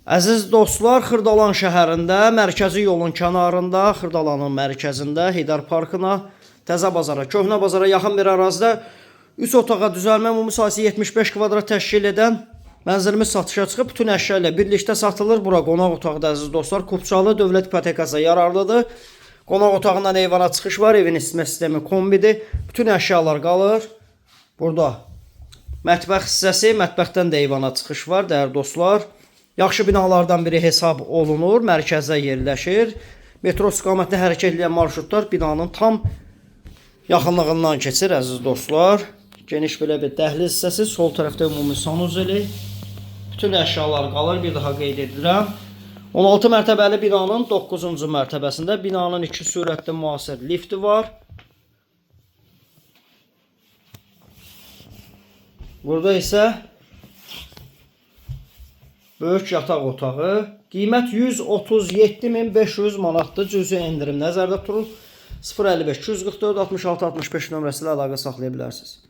Əziz dostlar, Xırdalan şəhərində, mərkəzi yolun kənarında, Xırdalanın mərkəzində, Heydər Parkına, Təzə Bazara, Köhnə Bazara yaxın bir ərazidə 3 otağa düzəlmə ümumi sahəsi 75 kvadrat təşkil edən mənzilimiz satışa çıxıb. Bütün əşya ilə birlikdə satılır. Bura qonaq otağıdır əziz dostlar. Kupçalı dövlət ipotekasına yararlıdır. Qonaq otağından eyvana çıxış var. Evin isitmə sistemi kombidir. Bütün əşyalar qalır. Burada mətbəx hissəsi, mətbəxdən də eyvana çıxış var, dəyərli dostlar. Yaxşı binalardan biri hesab olunur, mərkəzdə yerləşir. Metro istiqamətində hərəkət edən marşrutlar binanın tam yaxınlığından keçir, əziz dostlar. Geniş belə bir dəhliz hissəsi, sol tərəfdə ümumi sanuzeli. Bütün əşyalar qalır, bir daha qeyd edirəm. 16 mərtəbəli binanın 9-cu mərtəbəsində binanın iki sürətli müasir lifti var. Burada isə böyük yataq otağı. Qiymət 137.500 manatdır. Cüzi endirim nəzərdə tutulur. 055 244 66 65 nömrəsi ilə əlaqə saxlaya bilərsiniz.